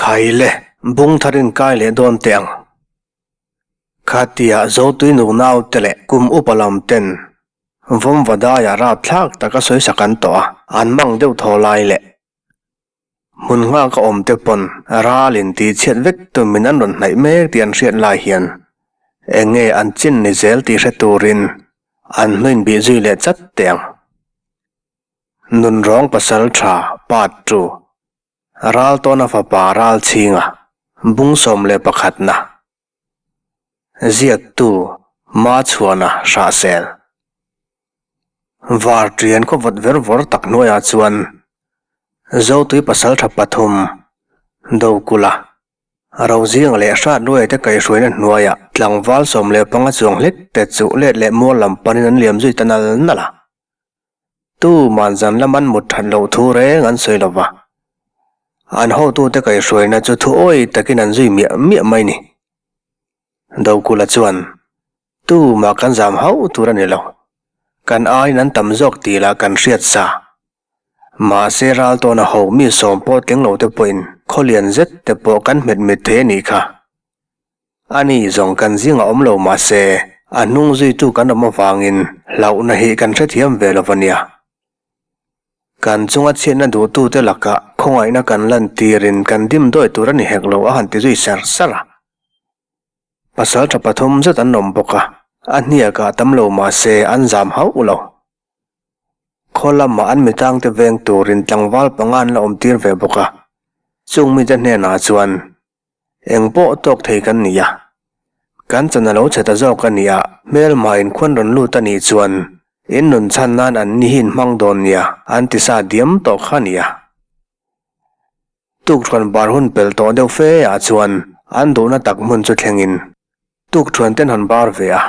Khai le, bung tharin kai leh dawn teh ang. Khatia Zotui nu naute leh kum upa lam ten Vawmvadaia rapthlak taka sawisak an tawh a, an mang deuh thaw lai leh hmun nghak a awm te pawn ralin tihchhiat vek tumin an rawn hnaih mek tih an hriat lai hian eng nge an chin ni zel tih hre turin an hnuin bih zui leh chat teh ang. Nunrawng pasal tha part 2. Raltawna fapa Ralchhinga, bung 11 na. Ziaktu, Machhuana Hrahsel. Var ṭian khaw vawt ver vawr tak hnuaiah chuan Zotui pasalṭha pathum, Dokula, Rozinga leh Hratruaia te kaihhruaina hnuaiah tlangval 15 chuang hlek te chu let leh mual lam panin an liam zui ta nal nal a. Tu man zan lam an mut that loh thu reng an sawi lo va, an hotute kaihhruaina chu thu awi takin an zui miah miah mai ni. Dokula chuan, Tu mah kan zam hauh tur a ni lo, kan aiin an tam zawk tih lah kan hriat sa. Mahse ral tawna ho mi sawm pawh tling lo te pawhin khaw lian zet te pawh kan hmet mit thei a nih kha. Ani zawng kan zingah awm lo mahse a hnung zuitu kan awm avangin hlauhna hi kan hrethiam ve lo a nia. Kan chunga chhiatna duhtute lakah khawngaihna kan lantirin kan dim dawi tur a ni hek lo a han ti zui sar sar a. Pasal tha pathum zet an awm bawk a, a hniakah tam lo mahse an zam hauh lo. Khaw lamah an mitangte veng turin tlangval panga an la awmtir ve bawk a, chung mite hnenah chuan Eng pawh tawk thei kan ni a, kan chan a lo chhe ta zawk a ni a, hmelma in khuan rawn lut a nih chuan in nun chhan nan an ni hi in hmang dawn nia an ti sa diam tawh kha a ni a. Tukṭhuan bar hun pel tawh deuh fe ah chuan an duhna tak hmun chu thlengin tukṭhuan ten han bar ve a.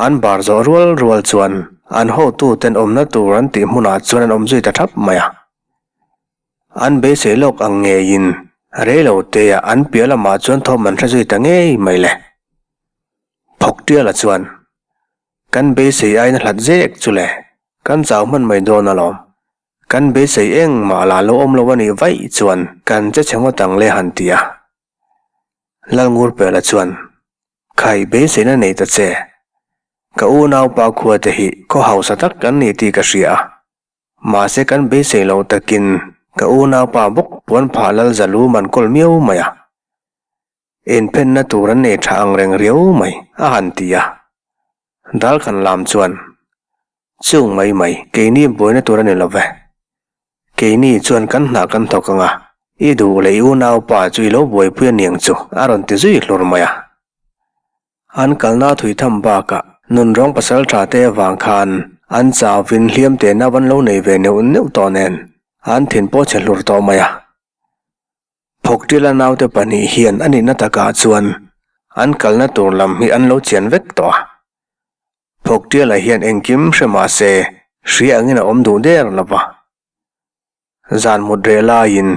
An bar zawh rual rual chuan an hotu ten awmna tur an tih hmunah chuan an awm zui ta thap mai a. An beisei lawk ang ngeiin reilo teah an piah lamah chuan thawm an hre zui ta ngei mai le. Phawktiala chuan, Kan beisei aiin a hlat zek chu le, kan chau hman mai dawn alawm. Kan beisei engmah lah lo awm lo a nih vaih chuan kan che chhe ngawt ang le han ti a. Lalngurpela chuan, Khai beiseina nei ta che, ka unaupa khua te hi khaw hausa tak kan ni tih ka hria a. Mahse kan beisei loh takin ka unaupa bawk puan phah lal zalu man kawl miau mai a. Inphenna tur an nei tha ang reng riau mai a han ti a. Dalkhan lam chuan, Chung mai mai, keini buaina tur a ni lo ve. Keini chuan kan hna kan thawk ang a, i duh leh i unaupa chu i lo buaipui a niang chu a rawn ti zui hlur mai a. An kalna thui tham bakah nunrawng pasal tha te avang khan an chauvin hliam te nau an lo nei ve neuh neuh tawh nen an thin pawh chhe hlur tawh mai a. Phawktila naute pahnih hian a nihna takah chuan an kalna tur lam hi an lo chian vek tawh a. Phawktila hian engkim hre mah se hria angin a awm duh der lo va. Zan mut reh laiin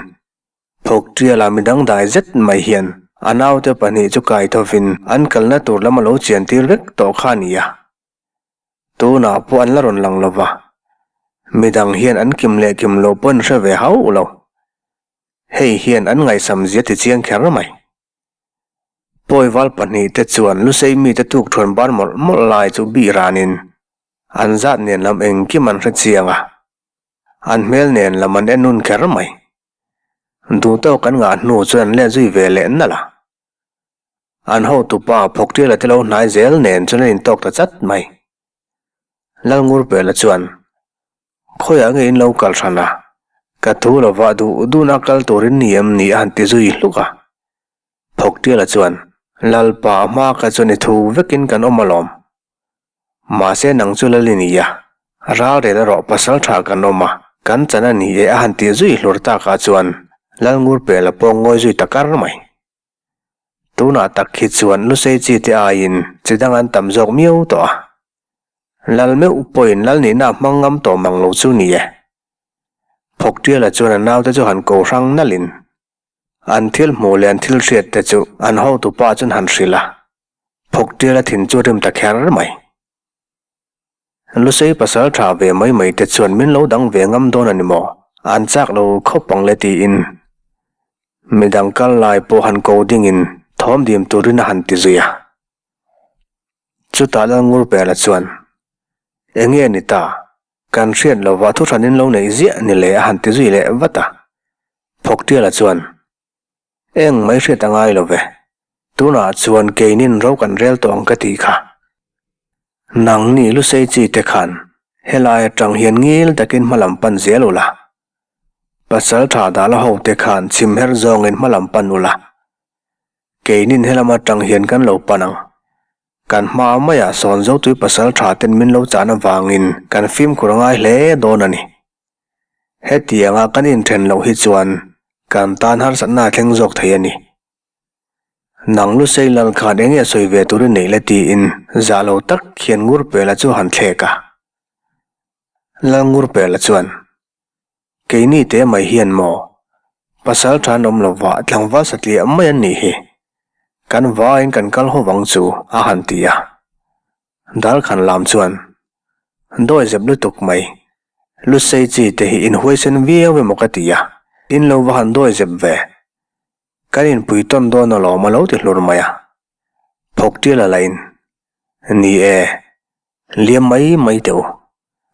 Phawkṭiala mi dangdai zet mai hian a naute pahnih chu kai thovin an kalna tur lam a lo chiantir vek tawh kha a ni a. Tunah pawh an la rawn lang lo va, midang hian an kim leh kim loh pawh an hre ve hauh lo. Hei hian an ngaihsam zia ti chiang kher mai. Pawival pahnih te chuan Lusei mite tukṭhuan bar mawlh mawlh lai chu bih ranin an zat nen lam engkim an hre chiang a, an hmel nen lam an en nun kher mai. Duh tawk an ngah hnu chuan an let zui ve leh nalh a. An hotupa Phawkṭiala te lo hnai zel nen chuan an intawk ta chat mai. Lalngurpela chuan, Khawiah nge in lo kal hran a? Ka thu lovah duh duhna kal turin ni em ni a han ti zui hluk a. Phawkṭiala chuan, Lalpa a hma kha chuan i thu vekin kan awm alawm. Mahse nang chu lal i ni a, ralrel erawh pasal tha kan awm a, kan chan a ni e a han tih zui hlur takah chuan Lalngurpela pawh ngawi zui ta kar mai. Tunah tak khi chuan Lusei chi te aiin chi dang an tam zawk miau tawh a. Lal meuh pawhin lal nihna a hmang ngam tawh mang lo chu ni e. Phawkṭiala chuan a naute chu han ko hrang nalhin an thil hmuh leh an thil hriat te chu an hotupa chuan han hrilh a. Phawkṭiala thin chu rim ta kher mai. Lusei pasal tha ve mai mai te chuan min lo dang ve ngam dawn a ni maw? An chak lo khawp ang le tiin. Midang kal lai pawh han ko dingin thawm dim turin a han ti zui a. Chutah Lalngurpela chuan, Enge ni ta? Kan hriat lova thu hran in lo neih ziah ni le a han ti zui leh vat a. Phawktiala chuan, Eng mai hriat a ngai lo ve. Tunah chuan keinin ro kan rel tawh ang ka tih kha. Nangni Lusei chi te khan helai atang hian ngil takin hmalam pan zel ula. Pasal tha dah la ho te khan chhim her zawngin hmalam pan ula. Keinin helam atang hian kan lo pan ang. Kan hma maiah sawn Zotui pasal tha ten min lo chan avangin kan fimkhur a ngai hle dawn a ni. Hetianga kan inthen loh hi chuan kan tan harsatna a thleng zawk thei a ni. Nang Lusei lal khan enge sawi ve tur i neih le tiin zah lo tak hian Ngurpela chu han thlek a. Lal Ngurpela chuan. Keini te mai hian maw? Pasal tha an awm lova tlangval satliah mai an nih hi. Kan vaiin kan kal ho vang chu a han ti a. Darkhan lam chuan dawi zep lutuk mai. Lusei chi te hi inhuaisen viau emaw ka ti a, in lo va han dawi zep ve. Kan inpui tawn dawn alawm a lo ti hlur mai a. Phawk tial a la in. Ni e, liam mai mai teh u.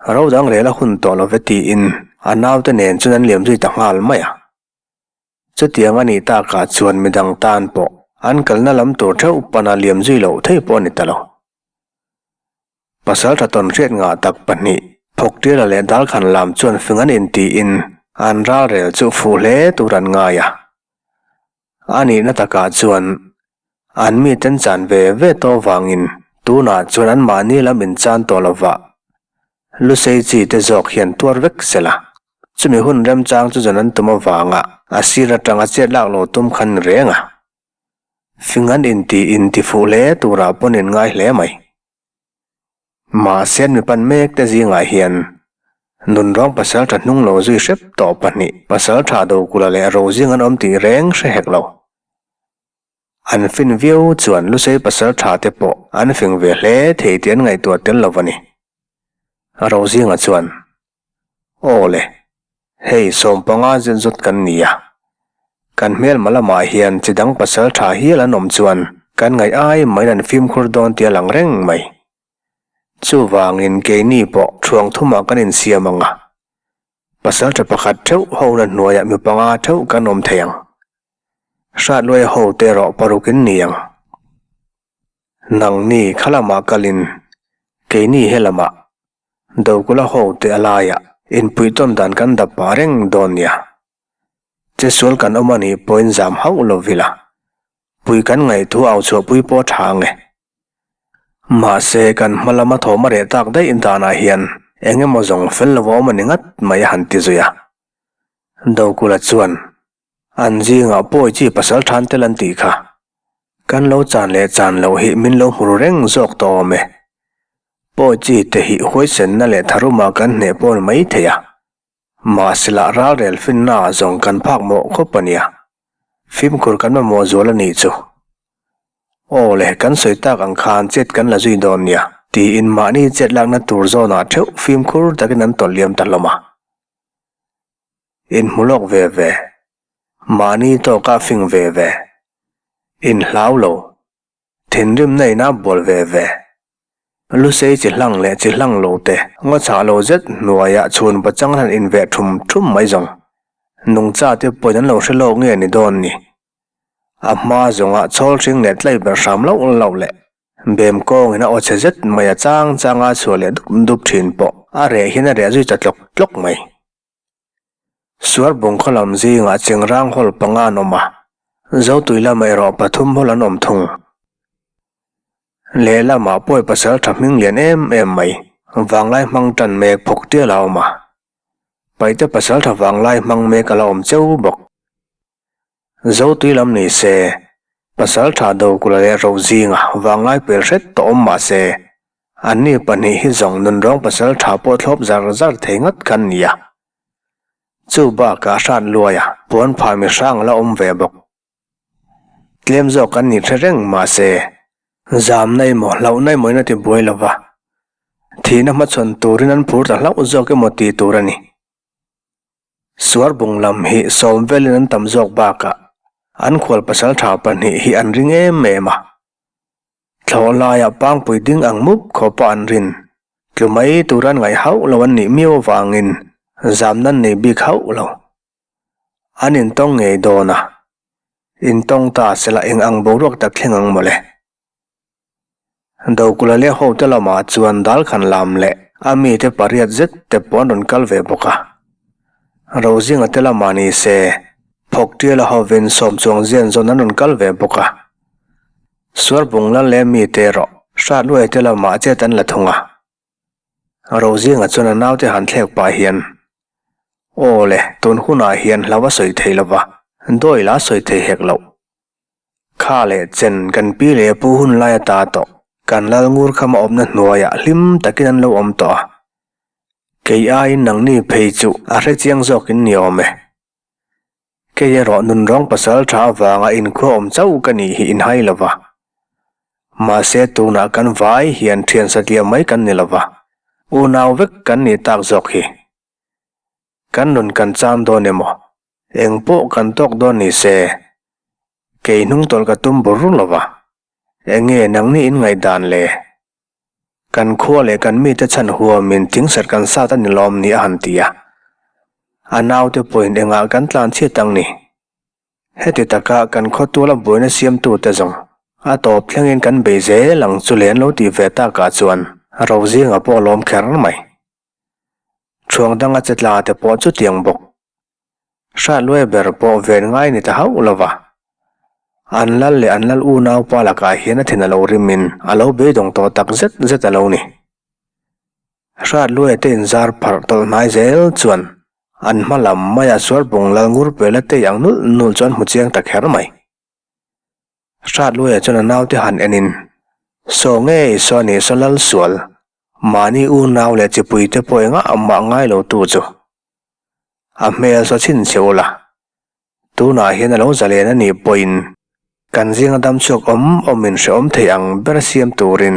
Ro dang rel a hun tawh lo ve tiin a naute nen chuan an liam zui ta nghal mai a. Chutiang a nih takah chuan midang tan pawh an kalna lam tur theuh pana liam zui loh thei pawh a ni ta lo. Pasal tha tawn hriat ngah tak pahnih, Phawktiala leh Dalkhan lam chuan fing an intiin an ralrel chu fuh hle tur an ngai a. A nihna takah chuan an miten chan ve ve tawh vangin tunah chuan anmahni lam inchan tawh lovah Lusei chi te zawk hian tuar vek se la. Chumi hun remchang chu zan an tum avanga a sir atanga chet lak lo tum khan ni reng a. Fing an inti inti fuh hle turah pawn in ngai hle mai. Mahse an mi pan mek te zingah hian nunrawng pasal tha hnung lo zui hrep tawh pahnih pasal tha Dokula leh Rozing an awm tih reng hre hek lo. An fin viau chuan Lusei pasal tha te pawh an fing ve hle thei tih an ngaihtuah tel lo a ni. Rozinga chuan, Aw le, hei sawmpanga zet zawt kan ni a. Kan hmelma lamah hian chi dang pasal tha hial an awm chuan kan ngaih ai maiin an fimkhur dawn tih a lang reng mai. Chuvangin keini pawh thuang thumah kan insiam ang a, pasal tha pakhat theuh hona hnuaiah mi panga theuh kan awm thei ang. Hratluaia hote erawh parukin ni ang. Nangni kha lamah kalin keini he lamah Dokula ho te a laiah inpuih tawn dan kan dap pah reng dawn nia. Chesual kan awm a nih pawhin zam hauh lo vila. Pui kan ngaih thu au chhuahpui pawh a tha ang e. Mahse kan hma lama thawm a reh tak daih danah hian eng emaw zawng fel lo a awm a ni ngat mai a han ti zui a. Dokula chuan An zingah pawi chi pasal than tel an tih kha. Kan lo chan leh chan loh hi min lo hmu ru reng zawk tawh awm e. Pawi chi te hi huaisenna leh tharuma kan hneh pawn mai thei a. Mahse lah ralrel finna ah zawng kan phak mawh khawp a nia. Fimkhur kan mamawh zual a nih chu. Aw le, kan sawi tak ang khan chet kan la zui dawn nia, tiin mahni chet lakna tur zawnah theuh fimkhur takin an tawlh liam ta hlawm a. Inhmu lawk ve ve. Mahni tawka fing ve ve. Inhlau lo. Thinrimna ina bual ve ve. Lusei chi hlang leh chi hlang lo te ngaw chhah lo zet hnuaiah chhun pachang han inveh thum thum mai zawng. Nungcha te pawhin an lo hre lawk nge ni dawn ni. A hma zawngah chhawl hring leh tlai ber hram lauh lauh leh bem kawngin a aw chhe zet mai a chang changa chhuah leh dup dup thin pawh a reh hian a reh zui ta tlawk tlawk mai. Suarbung khaw lam zingah Chengrang Hall panga an awm a, Zotui lamah erawh pathum hall an awm thung. Lehlamah pawi pasal tha hming lian em em mai, vanglai hmang tan mek phawk tial a awm a. Paihte pasal tha vanglai hmang mek a la awm cheu bawk. Zotui lam ni se, pasal tha Dokula leh Rozinga vanglai pel hret tawh awm mah se, anni pahnih hi zawng nunrawng pasal tha pawh thlawp zar zar thei ngat khan ni a. Chu bakah hrat luaia puan phah mi hrang a la awm ve bawk. Tlem zawk an ni hre reng mah se, zamna emaw hlauhna emaw in a ti buai lo va, thihna hmachhawn turin an phur ta hlauh zawk emaw tih tur a ni. Suarbung lam hi sawm velin an tam zawk bakah. An khual pasaltha pahnih hi an ring em em a. Thlawh laiah pangpui ding ang mup khawpa an rin. Tlu mai tur an ngaih hauh lo an nih miau avangin zam nan nei bik hauh lo. An intawng ngei dawn a. Intawng ta sela eng ang boruak tak thleng ang mawle. Dokula leh hote lamah chuan dal khan lam leh a mite pariat zet te pawh an rawn kal ve bawk a. Rozinga te lamah ni se, phawk tiala hovin sawm chuang zian zawn an rawn kal ve bawk a. Suarbung lal leh mite erawh Hratluaia te lamah chet an la thung a. Rozinga chuan a naute han thlek pah hian, Aw le, tun hunah hian hlau a sawi thei lova, dawi la sawi thei hek loh. Kha leh chen kan pi leh pu hun lai ata tawh kan lal ngur kham a awmna hnuaiah hlim takin an lo awm tawh a. Kei aiin nangni phei chu a hre chiang zawkin ni awm e. Kei erawh nunrawng pasal tha avanga inkhua awm chauh ka nih hi inhai lo va. Mahse tunah kan vai hian thian satliah mai kan ni lo va, unau vek kan nih tak zawk hi. Kan nun kan cham dawn emaw? Eng pawh kan tawk dawn ni se, kei hnung tawlh ka tum bur lo va, eng nge nangni in ngaihdan le? Kan khua leh kan mite chhan huamin thingserh kan sat a ni lawm ni a han ti a. A naute pawhin engah kan tlan chhiat ang ni? Heti taka kan khawtuala buaina siamtute zawng a tawp thlengin kan bei zel ang chu le an lo tih ve takah chuan Rozinga pawh a lawm kher mai. Thuang danga che tla te pawh chutiang bawk. Hratluai ber pawh ven ngai ni ta hauh lo va. An lal leh an lal unaupa lakah hian a thin a lo rimin a lo beidawng tawh tak zet zet a lo ni. Hratluaia te inzar pharh tawlh hnai zel chuan an hma lam maia Suarbung lal Ngurpela te ang nulh nulh chu an hmu chiang ta kher mai. Hratluaia chuan a naute han enin, Saw ngei saw ni saw lal sual, mahni unau leh chipuite pawh engah mah ngai lo tu chu. A hmel saw chhin che ula, tunah hian a lo zalen a nih pawhin kan zinga dam chhuak awm awmin hrehawm thei ang ber siam turin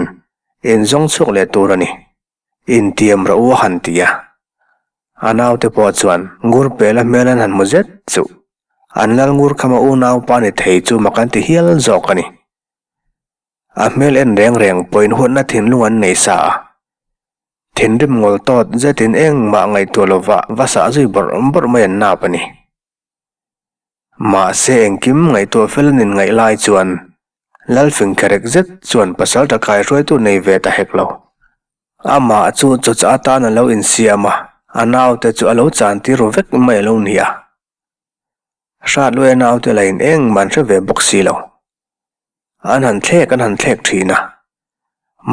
inzawng chhuak leh tur a ni. Intiam rawh u a han ti a. A naute pawh chuan Ngurpela hmel an han hmu zet chu an lal ngur khama unaupa ni thei chu mak an ti hial zawk a ni. A hmel en reng reng pawhin huatna thinlung an nei sa a. Thinrim ngawl tawt zetin engmah ngaihtuah lova va sah zui bawrh bawrh mai an nap a ni. Mahse engkim ngaihtuah fel an inngaih lai chuan Lalfing kherek zet chuan pasal tha hruaitu nei ve ta hek lo. Amah chu chawchah atan a lo insiam a, a naute chu a lo chan tir ru vek mai a lo ni a. Hratluaia naute la in engmah an hre ve bawk si lo. An han thlek an han thlek thin a.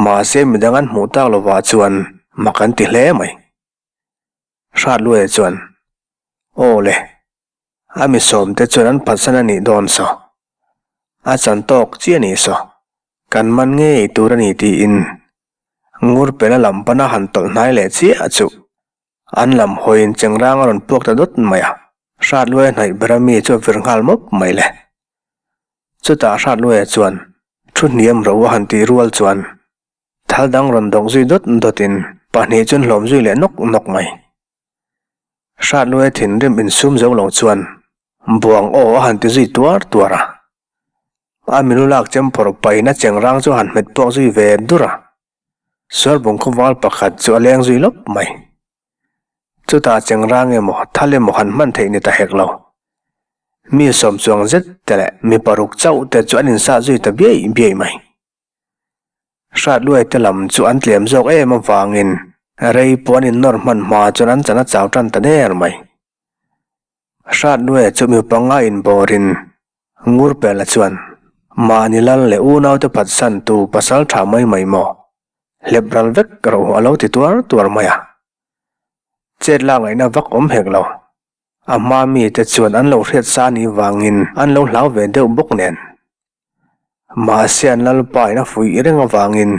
Mahse midang an hmuh tak lovah chuan mak an ti hle mai. Hratluaia chuan, Aw le, a mi sawmte chuan an phatsan a nih dawn saw. A chan tawk chiah a nih saw. Kan man ngei tur a ni tiin Ngurpela lam pana han tawlh hnai leh chiah chu an lam hawiin chengrang a rawn puak ta dawt mai a. Hratluaia hnaih bera mi chu a vir nghal mawp mai le. Chutah Hratluaia chuan thu hniam ro a han tih rual chuan Thal dang rawn dawk zui dawt dawtin pahnih chuan hlawm zui leh nawk nawk mai. Hratluaia thinrim insum zo lo chuan buang aw a han ti zui tuar tuar a. A milu lak chem phawrh pahin a cheng rang chu a han hmet puak zui ve dur a. Suarbung khawval pakhat chu a leng zui lawp mai. Chutah cheng rang emaw thal emaw han hman theih ni ta hek lo. Mi sawm chuang zet te leh mi paruk chauh te chu an insah zui ta biaih biaih mai. Hratluai te lam chu an tlem zawk em avangin rei pawh an innawr hman hma chuan an chan a chau tan ta der mai. Hratluaia chu mi panga inbawrin Ngurpela chuan mahni lal leh unaute phatsantu pasal tha mai mai maw hlep ral vek rawh u a lo ti tuar tuar mai a. Chet lak ngaihna vak awm hek lo. A hma mite chuan an lo hriat sa ni vangin an lo hlau ve deuh bawk nen. Mahse an lalpa in a fuih reng avangin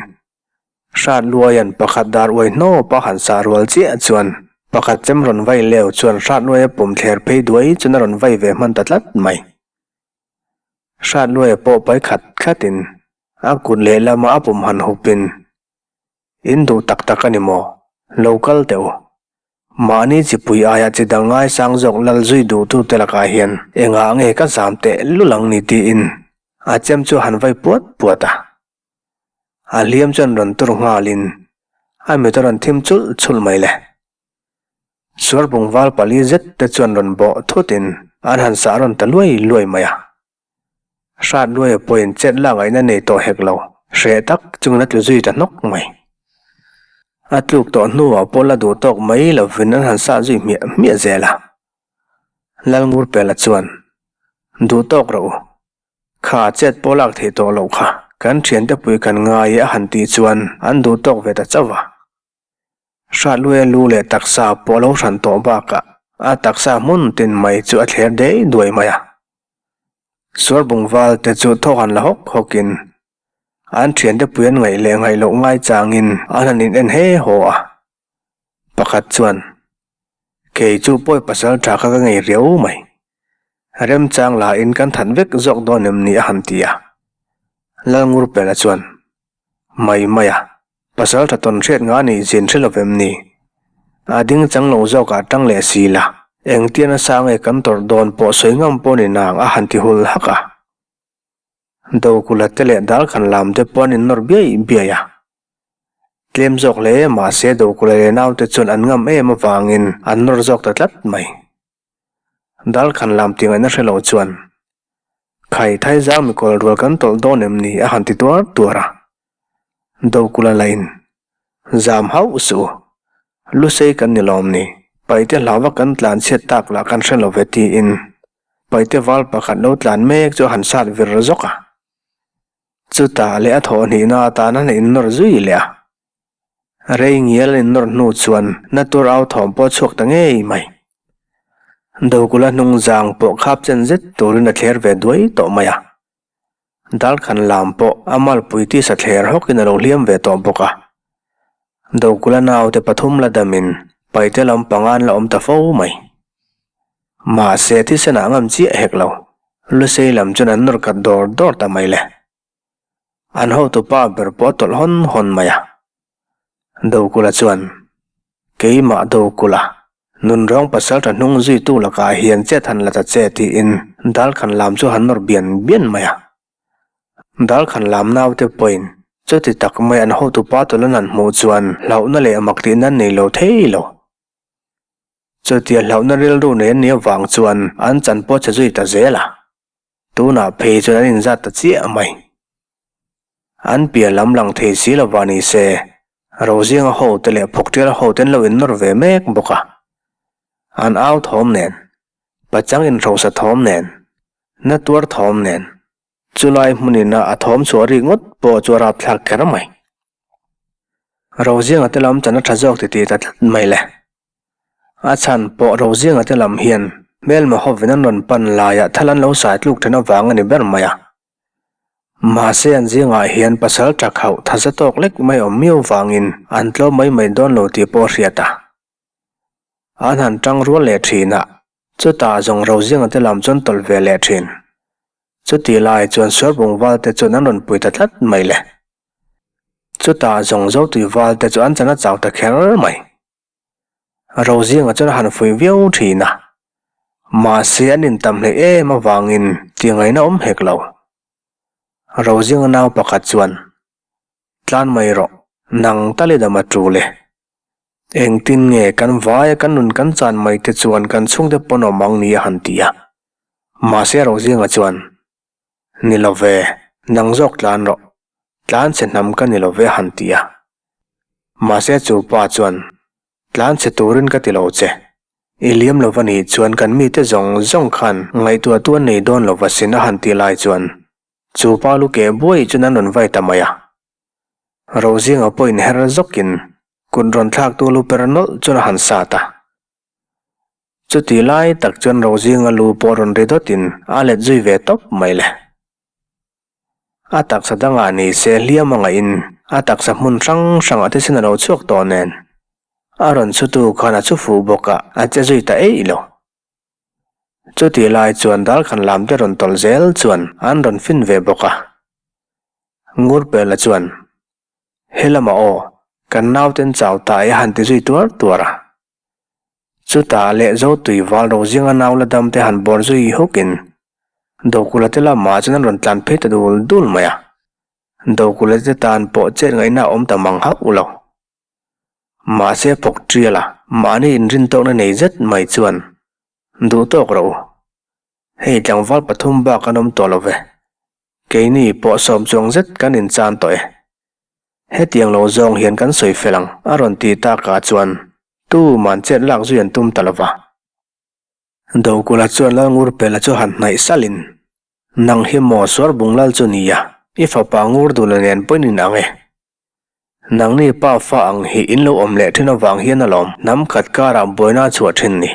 Hratluaia'n pakhat dar uai hnawp a han sah rual chiah chuan pakhat chem rawn vai leu chuan Hratluaia pum thler phei duai chuan a rawn vai ve hman ta tlat mai. Hratluaia pawh pai khat khatin a kut lehlama a pum han hupin, In duh tak tak a ni maw? Lo kal teh u. Mahni chipui aia chi dang ngaisang zawk lal zui duhtute lakah hian engah nge ka zam teh lul ang ni tiin a chem chu a han vai puat puat a. A hliam chuan rawn tur nghalin a mit a rawn thim chulh chulh mai le. Suarbung val pali zet te chuan rawn bawh thutin an han sah rawn ta luai luai mai a. Hrat luaia pawhin chet lak ngaihna nei tawh hek lo, hreh tak chungin a tlu zui ta hnawk mai. A tluk tawh hnuah pawh la duh tawk mai lovin an han sah zui hmiah hmiah zel a. Lalngurpela chuan, Duh tawk rawh u, kha chet pawh lak theih tawh loh kha, kan thiante pui kan ngai e a han tih chuan an duh tawk ve ta chauh va. Hrat luaia lu leh taksa pawh a lo hran tawh bakah a taksa hmun tin mai chu a thler dei duai mai a. Suarbung val te chu thawk han la hawk hawkin an thiante pui an ngaih leh ngaih loh ngai changin an han in en he haw a. Pakhat chuan, Kei chu pawi pasal tha kha ka ngei riau mai. Remchang la in kan that vek zawk dawn em ni a han ti a. Lalngurpela chuan, Mai mai a, pasal tha tawn hriat nga nih zin hre lovem ni? A ding chang lo zawk ah tang leh si la, engtia nasa nge kan tawrh dawn pawh sawi ngam pawh ni nang a han ti hul hak a. Dokula te leh Dalkhan lam te pawh an innawr biai biai a. Tlem zawk hle mahse Dokula leh naute chuan an ngam em avangin an nawr zawk ta tlat mai. Dalkhan lam tih ngaihna hre lo chuan, Khai Thaizang mikawl rual kan tawlh dawn em ni? a han ti tuar tuar a. Dokula lain, Zam hauh suh u, Lusei kan ni lawm ni, Paite hlauva kan tlan chhiat tak lah kan hre lo ve tiin Paite val pakhat lo tlan mek chu a han sat vir zawk a. Chutah leh a thawh hnihna atan an innawr zui leh a. Rei ngial an innawr hnu chuan na tur au thawm pawh a chhuak ta ngei mai. Dokula hnung zang pawh khap chen zet turin a thler ve duai tawh mai a. Dalkhan lam pawh a malpui tisa thler hawkin a lo hliam ve tawh bawk a. Dokula naute pathum la damin paite lam panga an la awm ta fo mai. Mahse thisen ah ngam chiah hek lo, Lusei lam chuan an nawr kat dawr dawr ta mai le. An hotupa ber pawh a tawlh hawn hawn mai a. Dokula chuan, Keimah Dokula, nunrawng pasaltha hnung zuitu lakah hian chet han la ta che tiin Dalkhan lam chu han nawr bian bian mai a. Dalkhan lam naute pawhin chuti tak mai an hotupa tawlh an han hmuh chuan hlauhna leh mak tihna an nei lo thei lo. Chutia hlauhna rilru nei an nih avang chuan an chan pawh che zui ta zel a. Tunah phei chuan an inzat ta chiah mai. An pian lam lang thei si lova ni se, Rozianga hote leh Phawkṭiala hote an lo innawr ve mek bawk a. An au thawm nen, pachang inhrosa thawm nen, na tuar thawm nen, chulai hmunina a thawm chhuah rik ngawt pawh chu a rapthlak kher mai. Rozianga te lam chan a ṭha zawk ti ti ta tlat mai le. A chhan pawh Rozianga te lam hian hmelma hovin an rawn pan laiah thal an lo sai tluk then avang a ni ber mai a. Mahse an zingah hian pasal tha khauh tha za tawk lek mai awm miau vangin an tlawm mai mai dawn lo tih pawh a hriat a. An han tang rual leh thin a, chutah zawng Rozianga te lam chuan tawlh ve leh thin. Chutih lai chuan Suarbung valte chuan an rawn pui ta tlat mai le. Chutah zawng Zotui valte chu an chan a chau ta kher mai. Rozinga chuan a han fuih viau thin a, mahse an intam hleih em avangin tih ngaihna awm hek lo. Rozinga nau pakhat chuan, Tlan mai rawh, nang tal i dam a tul e. Engtin nge kan vaia kan nun kan chan mai te chuan kan chhungte pawn awm ang ni a han ti a. Mahse Rozinga chuan, Ni lo ve, nang zawk tlan rawh. Tlan chhe hnam ka ni lo ve a han ti a. Mahse chu pa chuan, Tlan chhe turin ka ti lo che. I liam lo va nih chuan kan mite zawng zawng khan ngaihtuah tu an nei dawn lo va sin a han ti lai chuan chu pa lu keh buai chuan an rawn vai ta mai a. Rozinga pawhin her zawkin kut rawn thlaktu lu per nawlh chuan a han sat a. Chuti lai tak chuan Rozinga lu pawh rawn ri dawtin a let zui ve tawp mai le. A taksa dangah ni se hliam a ngaihin a taksa hmun hrang hrangah thisen a lo chhuak tawh nen a rawn chhutu khan a chu fuh bawk a, a che zui ta eih lo. Chutih lai chuan Dalkhan lam te rawn tawlh zel chuan an rawn fin ve bawk a. Ngurpela chuan, He lamah aw, kan nauten chau ta e a han ti zui tuar tuar a. Chutah leh Zotui val ro zinga nau la dam te han bawr zui hukin Dokula te lamah chuan an rawn tlan phei ta dul dul mai a. Dokula te tan pawh chet ngaihna a awm ta mang hauh lo. Mahse phawk tial a, mahni inrintawkna nei zet mai chuan duh tawk rawh u. Hei tlangval pathum bak an awm tawh lo ve. Keini pawh sawm chuang zet kan inchan tawh e. Hetiang lo zawng hian kan sawi fel ang, a rawn ti takah chuan tuman chet lak zui an tum ta lo va. Dokula chuan Lalngurpela chu han hnaih salhin, Nang hi maw Suarbung Lal chu nia, i fapa Ngurdula nen pawhin in ang e. Nangni pa fa ang hi in lo awm leh thin avang hian alawm hnam khat karah buaina a chhuah thin ni.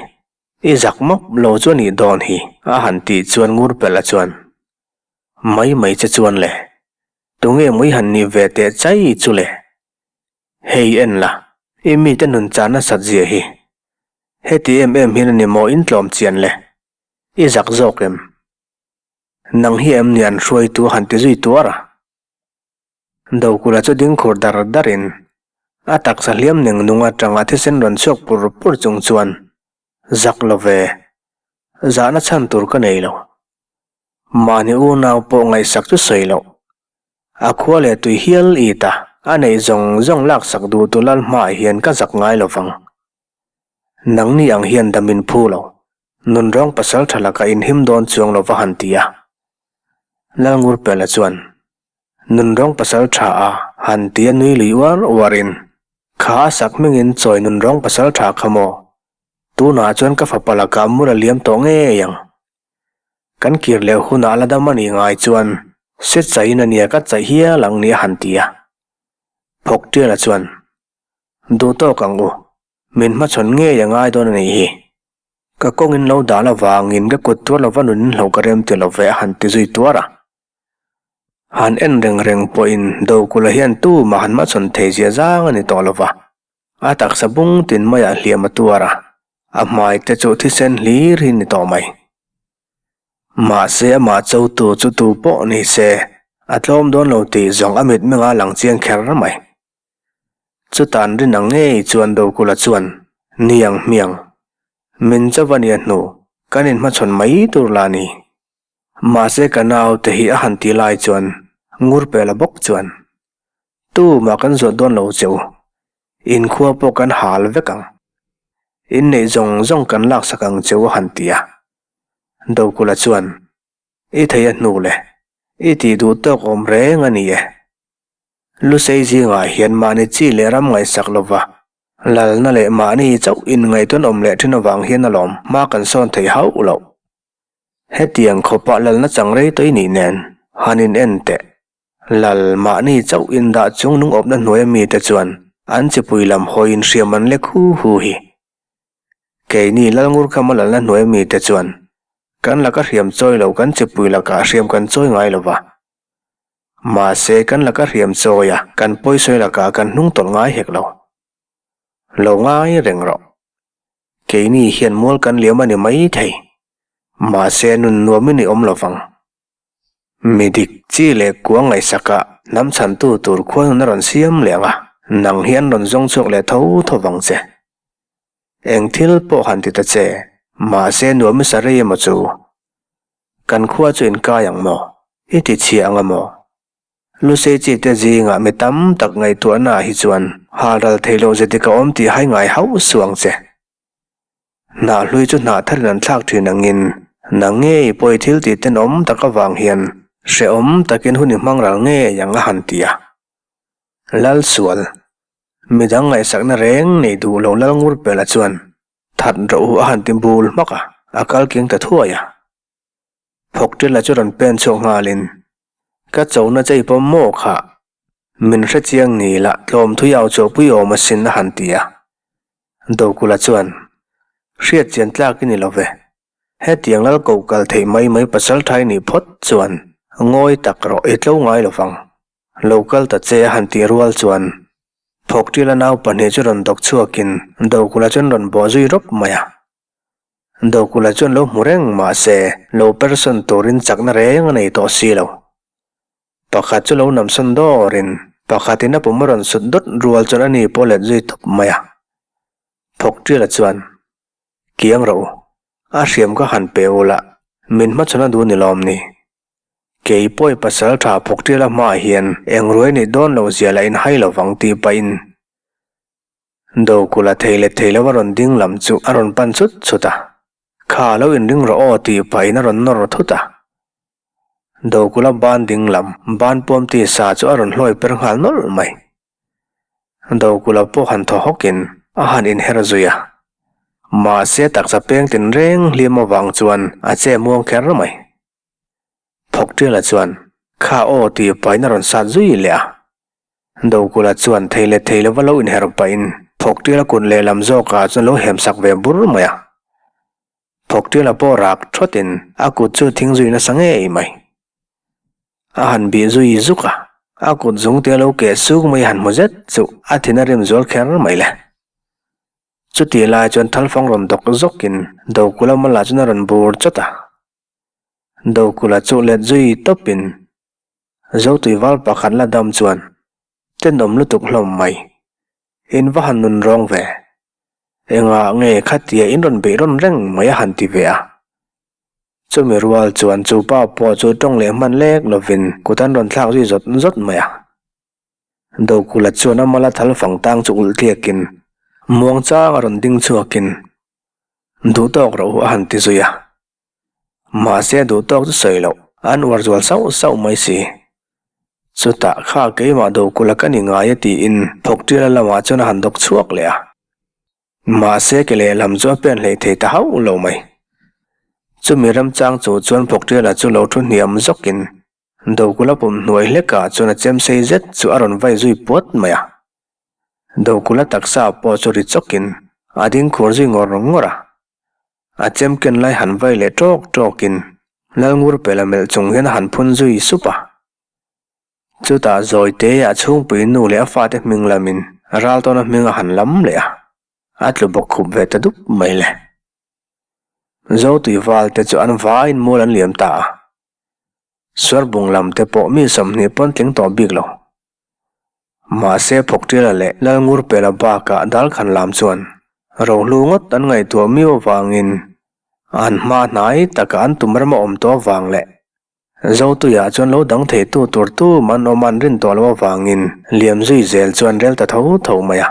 I zak mawp lo chu a nih dawn hi, a han tih chuan Ngurpela chuan, Mai mai che chuan le, tunge mui han nih ve teh chai chu le? Hei en la, i mite nun chan nasat zia hi. Heti em em hian a ni maw in tlawm chian le? I zak zawk em? Nang hi em ni an hruaitu a han ti zui tuar a? Dokula chu ding khur dar darin a taksa hliam neng nung atanga thisen rawn chhuak pur pur chung chuan, Zak lo ve, zahna chhan tur ka nei lo. Mahni unau pawh ngaihsak chu sawi loh. A khua leh tui hial it a, a neih zawng zawng laksak duh tu lal hmaah hian ka zak ngai lo vang. Nangni ang hian dam in phu lo, nunrawng pasal tha lakah in him dawn chuang lo va han ti a. Lalngurpela chuan, Nunrawng pasal tha a, han ti a nui lui uar uarin, Kha a sak hmingin chawi nunrawng pasal tha kha maw? Tunah chuan ka fapa lakah mur a liam tawh ngei ang. Kan kir leh hunah la dam a nih ngai chuan se chaiin a nia ka chaih hial ang ni a han ti a. Phawktiala chuan, Duh tawk ang u, min hmachhawn ngei a ngai dawn a nih hi. Ka kawngin lo dal avangin ka kut tuar lova nun inhlo ka rem ti lo ve a han ti zui tuar a. Han en reng reng pawhin Dokula hian tumah han hmachhawn thei zia zang a ni tawh lova. A taksa bung tin maiah hliam a tuar a, a hmai te chu thisen hlir hi ni tawh mai. Mahse amah chotu chu tu pawh ni se, a tlawm dawn lo tih zawng a mitmeng a lang chiang kher mai. Chutan rin ang ngei chuan Dokula chuan, Niang hmiang, min cho a nia hnu, kan inhmachhawn mai tur la ni. Mahse ka naute hi a han ti lai chuan Ngurpela bawk chuan, Tumah kan zawt dawn lo che u, inkhua pawh kan hal vek ang. Inneih zawng zawng kan laksak ang che u a han ti a. Dokula chuan, I thei a hnu le, i tih duh tawk awm reng a ni e. Lusei zingah hian mahni chi leh ram ngaihsak lova lalna leh mahni chauh inngaihtuan awm leh thin avang hian alawm hma kan sawn thei hauh loh. Hetiang khawpah lalna chang rei tawih nih nen han in en teh. Lal mahni chauh indah chung nung awpna hnuaia mite chuan an chipui lam hawiin hriam an lek hu hu hi. Keini Lalngurkhama lalna hnuaia mite chuan kan laka hriam chawi lo kan chipui lakah hriam kan chawi ngai lo va. Mahse kan laka hriam chawi a kan pawisawi lakah kan hnung tawlh ngai hek lo. Lo ngai reng rawh. Keini hian mual kan liam a ni mai thei. Mahse nun nuamin i awm lo vang. Mi dik chi leh kuang ngaihsakah hnam chhantu tur khuan hun a rawn siam leh ang a, nang hi an rawn zawng chhuak leh tho tho vang che. Eng thil pawh han ti ta che, mahse nuam i sa rei emaw chu? Kan khua chu inkai ang maw? I ti chhia ang a maw? Lusei chi te zingah mi tam tak ngaihtuahna ah hi chuan halral thei loh ze dik a awm tih hai ngai hauh suh ang che. Hnah hlui chu hnah tharin an thlak thin angin nang ngei pawh i thil tih tenawm tak avang hian hrehawm takin hun i hmang ral ngei ang a han ti a. Lalsual, midang ngaihsakna reng nei duh lo Lalngurpela chuan that rawh u a han ti bul hmak a, a kal keng ta thuai a. Phawkṭila chu rawn pen chhuak nghalin, Ka chona chei pawm maw kha? Min hre chiang ni lah tlawm thui au chawhpui awm asin a han ti a. Dokula chuan, Hriat chian tlak i ni lo ve. Hetiang lal ko kal theih mai mai pasal ṭhai nih phawt chuan ngawi tak rawh i tlo ngai lo vang. Lo kal ta che a han tih rual chuan Phawkṭila nau pahnih chu rawn dawk chhuakin Dokula chuan rawn bawh zui rawp mai a. Dokula chuan lo hmu reng mahse lo persawn turin chakna reng a nei tawh si lo. Pakhat chu lo namsawn dawrin pakhatin a pum a rawn sut dawt rual chuan ani pawh let zui tawp mai a. Phawkṭiala chuan. Kiang rawh u, a hriam ka han pe ula, min hmachhawn a duh ni lawm ni? Kei pawi pasal tha phawk tial a hmaah hian eng ruai neih dawn loh zia lah in hai lo vang tih pahin Dokulh a thei leh thei lo a rawn ding lam chu a rawn pan chut chut a. Kha lo inring rawh aw tih pahin a rawn nawr thut a. Dokulh a ban ding lam ban puam ti sa chu a rawn hlawi per nghal nawlh mai. Dokulh pawh han thaw hawkin a han inher zui a. Mahse taksa peng tinreng hliam avang chuan a che muang kher mai. Thawkṭiala chuan, Kha aw tih pahin a rawn sat zui leh a. Dokulh chuan thei leh thei lova lo inher pahin Thawkṭiala kut lehlam zawkah chuan lo hem sak ve bur mai a. Thawkṭiala pawh rak ṭhawtin a kut chu thing zui nasa ngei mai. A han bih zui zuk a, a kut zungte a lo keh suk mai han hmu zet chu a thin a rim zual kher mai le. Chutih lai chuan thalfang rawn dawk zawkin Dokulh mala chuan a rawn bur chawt a. Dokulh chu let zui tawpin Zotui val pakhat la dam chuan tenawm lutuk hlawm mai. In va han nun rawng ve. Engah nge khatia in rawn beih rawn reng mai a han ti ve a. Chumi rual chuan chu pa pawh chu tawng leh hman lek lovin kut an rawn thlak zui zawt zawt mai a. Dokulh chuan a mala thal fang tang chu ulh tliakin muangchang a rawn ding chhuakin duhtawk rawh u a han ti zui a. Mahse duh tawk chu sawi loh, an uar zual sauh sauh mai si. Chutah kha keimah Dokulh ka ni ngai e tiin Thawkṭiala lamah chuan a han dawk chhuak leh a. Mahse ke lehlam chu a pen hleih thei ta hauh lo mai. Chumi remchang chu chuan Thawkṭiala chu lo thu hniam zawkin Dokulh a pum hnuai hlekah chuan a chem sei zet chu a rawn vai zui puat mai a. Dokulh a taksa pawh chu ri chawkin a ding khur zui ngawr ngawr a. A chem ken lai han vai leh tawk tawkin Lalngur pela melh chung hian a han phun zui sup a. Chutah zawi te a chhungpui nu leh a fate hming lamin Raltawna hming a han lam leh a, a tlu bawk khup ve ta dup mai le. Zotui val te chu an vaiin mual an liam ta a. Suarbung lam te pawh mi 20 pawn tling tawh bik lo. Mahse Phawkṭiala leh Lalngurpela bakah Dalkhan lam chuan rohlu ngawt an ngaihtuah miau avangin an hma hnai taka an tum rama awm tawh avang leh Zotuiah chuan lo dang theitu tur tum an awm an rin tawh loh avangin liam zui zel chu an rel ta tho tho mai a.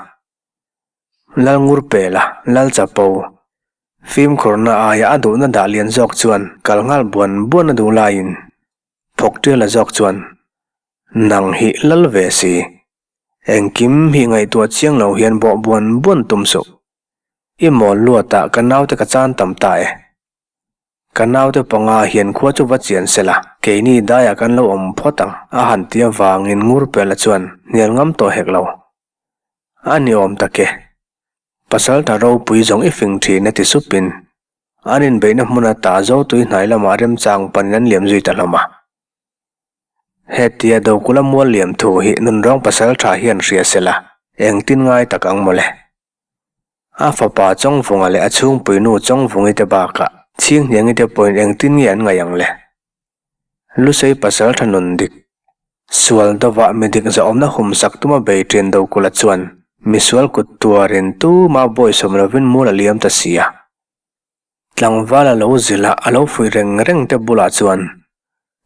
Lalngurpela, Lalchapo, fimkhurna aia a duhna dah lian zawk chuan kal nghal buan buan a duh laiin Phawkṭiala zawk chuan Nang hi lal ve si. Engkim hi ngaihtuah chiang lo hian bawh buan buan tum suh. I mawl luatah ka naute ka chan tam ta e. Ka naute panga hian khua chu va chian se la, keini daiah kan lo awm phawt ang, a han ti avangin Ngurpela chuan hnial ngam tawh hek lo. A ni awm tak e. Pasaltha ropui zawng i fing thin a ti supin an inbeihna hmun ata Zotui hnai lamah remchang panin an liam zui ta hlawm a. Hetia Dokula mual liam thu hi nunrawng pasal tha hian hria se la, engtin ngai tak ang mawle. A fapa Chawngvunga leh a chhungpui nu Chawngvungi te bakah Chhinghniangi te pawhin engtin nge an ngaih ang le? Lusei pasal tha nun dik, sual dovah mi dik zahawmna humsak tuma bei ṭin Dokula chuan misual kut tuarin tuma bawisawm lovin mual a liam ta si a. Tlangval a lo zilh a, a lo fuih reng reng te bulah chuan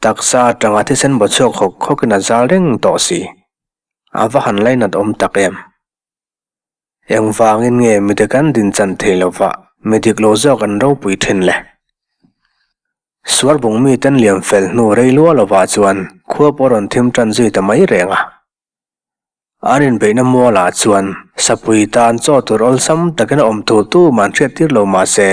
taksa atanga thisen baw chhuak hawk hawkin a zal reng tawh si. A va han lainat awm tak em? Engvangin nge midik an din chan thei lova midik lo zawk an ropui thin le? Suarbung miten liam fel hnu rei lua lovah chuan khua pawh rawn thim tan zui ta mai reng a. An inbeihna mualah chuan sapui tan chaw tur awlsam takin a awm tur tu man hriat tir lo mah se,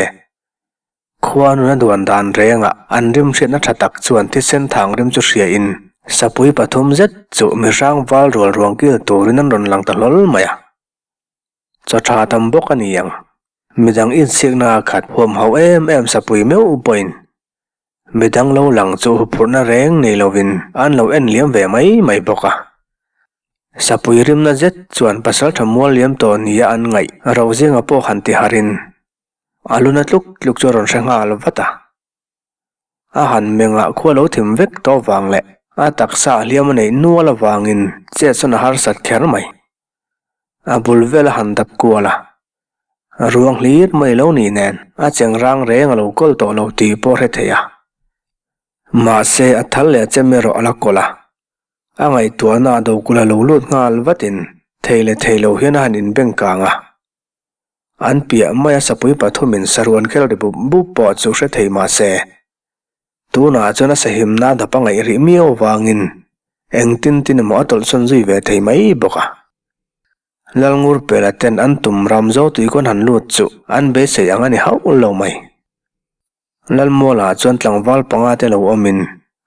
khua nuna duan dan rengah an rim hriatna tha tak chuan thisen thang rim chu hriain sapui pathum zet chu mihrang val rual ruang kil turin an rawn lang ta hlawl mai a. Chaw tha tam bawk a ni ang. Midang inchhikna a khat huam hauh em em sapui meuh pawhin Midang lo lang chu huphurhna reng nei lovin an lo en liam ve mai mai bawk a. Sapui rimna zet chuan pasaltha mual liam tawh nia an ngaih Rozinga pawh han ti harin a luna tluk tluk chu a rawn hre nghal vat a. A han mengah khua lo thim vek tawh vang leh a taksa a hliam a neih nual avangin chet sawn a harsat kher mai. A bul vel a han dap kual a. Ruang hlir mai lo nih nen a cheng rang reng a lo kawl tawh lo tih pawh hre thei a. Mahse a thal leh a chem erawh a la kawl a. A ngaihtuahna a dokulh a lo lut nghal vatin thei leh thei lo hian a han inbeng kang a. An piah maia sapui pathumin saruan khel ri bup bup pawh chu hre thei mahse tunah chuan a sahimna a dap a ngaih rih miau avangin engtin tin emaw a tawlhsawn zui ve thei mai bawk a. Lalngurpela ten an tum ram zo tui kawn han lut chu an beisei ang a ni hauh lo mai. Lalmualah chuan tlangval panga te lo awmin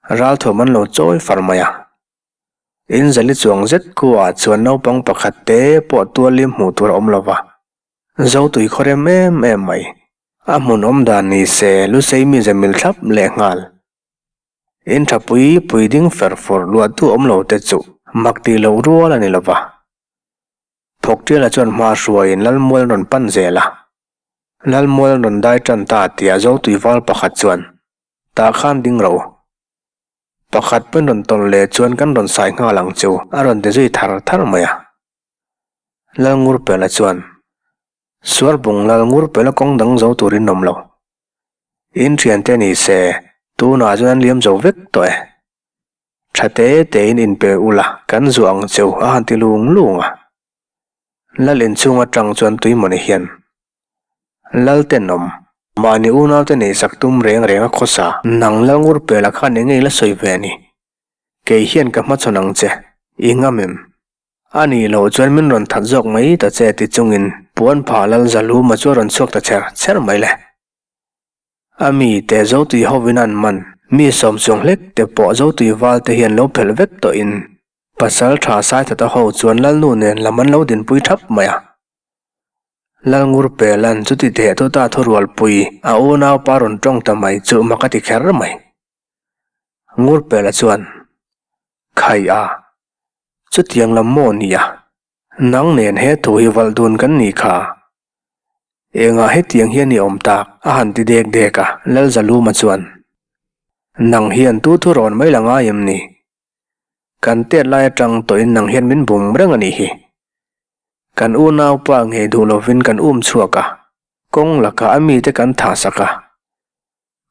ralthuam an lo chawi far mai a. In zali chuang zet khuaah chuan naupang pakhat te pawh tualim hmuh tur a awm lo va. Zotui khaw rem em em mai. A hmun awm dan ni se Lusei mi ze mil thlap leh nghal. In tha pui pui ding fer fur luahtu awm lo te chu mak tih loh rual a ni lo va. Thawkṭiala chuan hma hruaiin Lalmual rawn pan zel a. Lalmual rawn dai ṭan ta tia Zotui val pakhat chuan, Tah khan ding ro. Pakhat pawn rawn tawlh leh chuan kan rawn sai nghal ang chu a rawn ti zui thar thar mai a. Lalngurpela chuan, Suarbung Lalngurpela kawng dang zo turin awm lo. In thiante ni se, tunah chuan an liam zo vek tawh e. Tha te tein inpe ula, kan zuah ang cheu a han ti lung lung a. Lal inchhung atang chuan tuimawni hian, Lal tenawm, mahni unaute neihsak tum reng reng a khawsa. Nang Lalngurpela khan eng nge i la sawi ve ni? Kei hian ka hmachhawn ang che, i ngam em? A nih loh chuan min rawn that zawk mai ta che ti chungin puan phah lal Zaluma chu a rawn chhuak ta cher cher mai le. A mi te Zotui hovin an man, mi sawm chuang hlek te pawh Zotui val te hian lo phelh vek tawhin pasal tha Saithata ho chuan Lalnu nen lam an lo dinpui thap mai a. Lalngurpelan chuti theh thuta thurualpui a unaupa rawn tawng ta mai chu mak a ti kher mai. Ngurpela chuan, Khai a, chutiang lam maw nia, nang nen he thu hi valh dun kan nih kha. Engah hetiang hian i awm tak? a han ti dek dek a, Lalzaluma chuan, Nang hian tu thu rawn mai la ngai em ni? Kan tet lai atang tawhin nang hian min bum reng a nih hi. Kan unaupa ngei duh lovin kan um chhuak a, kawng lakah a mite kan thahsak a.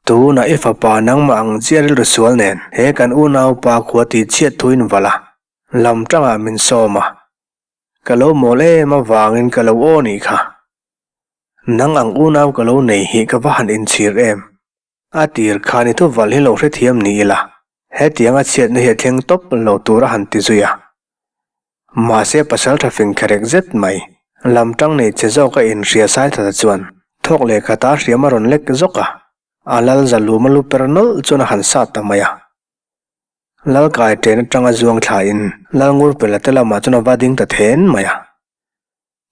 Tunah i fapa nangmah ang chiah rilru sual nen he kan unaupa khua tih chhiat thuin valh a, lam tangah min sawm a. Ka lo mawl em avangin ka lo aw nih kha. Nang ang unau ka lo nei hi ka va han inchhir em. A tir khan i thuvalh hi lo hrethiam ni ila, hetianga chhiatna hi a thleng tawp lo tur a han ti zui a. Mahse pasal tha fing kherek zet mai, lam tang nei che zawk a inhria Saithata chuan thawk leh khata hriam a rawn lek zawk a, a lal zalum a lu per nawlh chuan a han sat ta mai a. Lal kai ṭen aṭanga zuang thlain Lal Ngurpela te lamah chuan a va ding ta then mai a.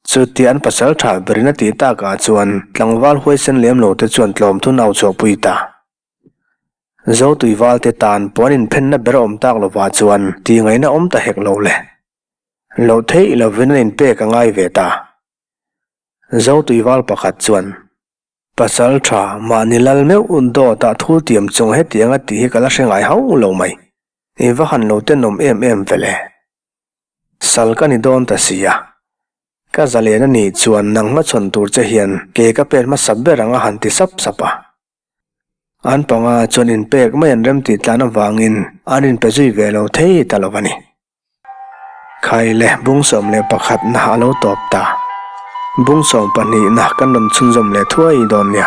Chutia an pasal tha berin a tih takah chuan tlangval huaisen lem lo te chuan tlawm thun au chhuahpui ta. Zotuival te tan puan inphenna ber a awm tak lovah chuan tihngaihna awm ta hek lo le. Loh theih lovin an inpek a ngai ve ta. Zotuival pakhat chuan, Pasal tha, mahni lal meuh dawtah thul tiam chung hetiang a tih hi ka la hre ngai hauh lo mai. I va han lo tenawm em em ve le. Sal ka ni dawn ta si a. Ka zalen a nih chuan nang hmachhawn tur che hian ke ka pen hmasa ber ang a han ti sap sap a. An panga chuan inpek mai an remtih tlan avangin an inpe zui ve lo thei ta lo a ni. Khai le bung 11 na a lo tawp ta. Bung 12 na kan rawn chhunzawm leh thuai dawn nia.